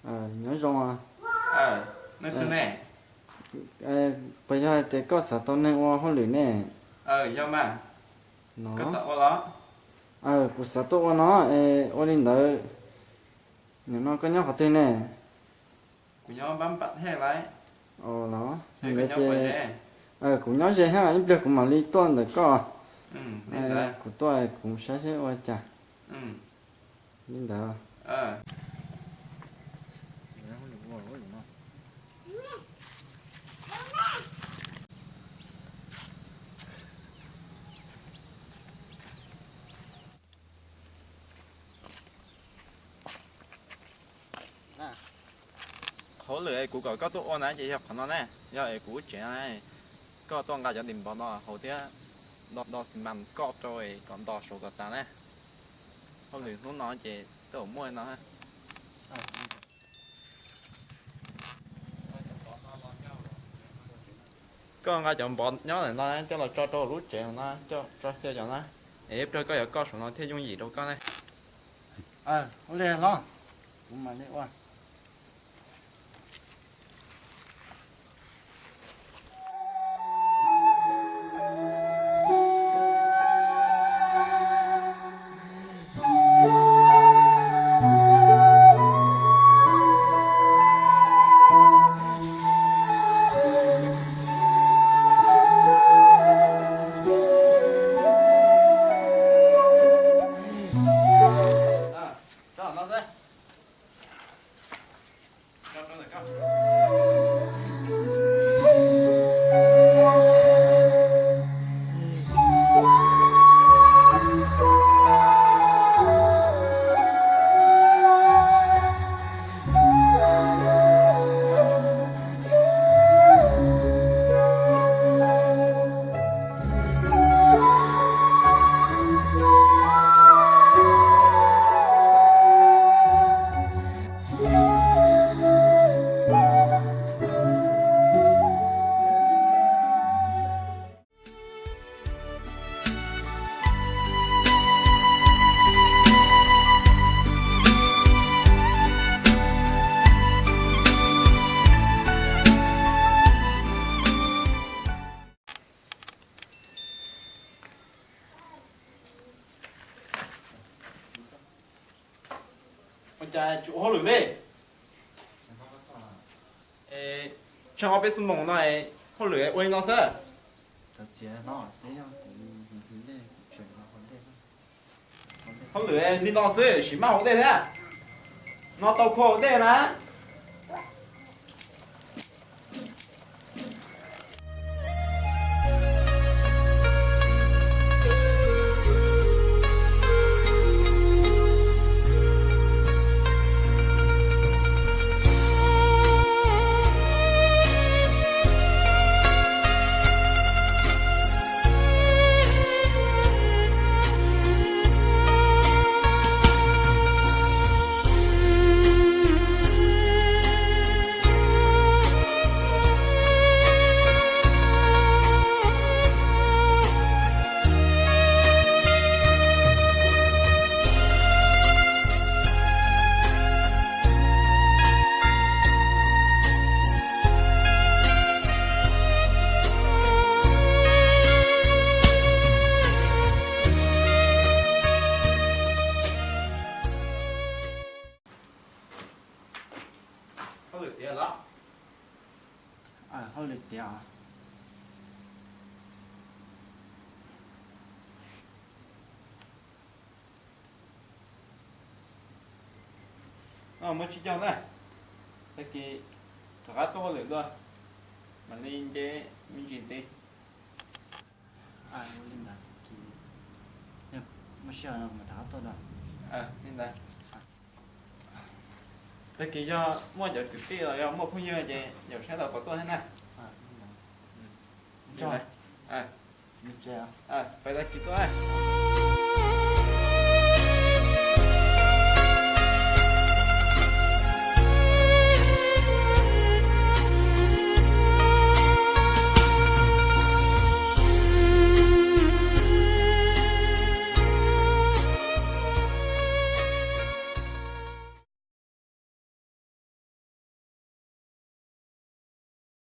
Nyob zoo. Puas yog hais tias koj xav tau neeg ua hauj lwm ne? No, kuv xav tuaj ua no es ua li ntawd, nim no koj nyob qhov twg ne? Los, kuv nyob ze thiab, ib pliag kuv mam li tuaj ntawm koj. Kuv tuaj kuv saib seb ua cas. Li ntawd. Qhov hauj lwm es kuv kom koj tuaj ua na ces yog qhov no ne, yog es kuv lub tsev no, koj tuaj nqa cov ntim npov no hauv thiab do xi mas koj rau kom nto saum kom tas na. Hauj lwm hnub no ces twb muaj no. Koj nqa cov npov nyob ntawm no coj los tso rau lub tsev no, tso xyaw cov na, es ib pliag koj yuav koj saum no thiaj yooj yim rau koj ne. Ua li los, kuv mam li ua. Ua cas tsis ua hauj lwm li? Tsheej ob peb xuab moos no hauj lwm ua li no xwb. Hauj lwm li no xwb, sim maj haus dej thiab. No tau kho haus dej na. Hauj lwm tiav los? Hauj lwm tiav. Muaj tsis cog na, tag kis rov qab tuaj hauj lwm dua, mam li nce me ntsis ntxiv. Muaj sij hawm no mas rov qab tuaj dua. Li ntawd. Tag kis yog muaj cov kwv tij los yog muaj phooj ywg ces yaum saib los puas tuaj thiab na. Pais tag kis tuaj.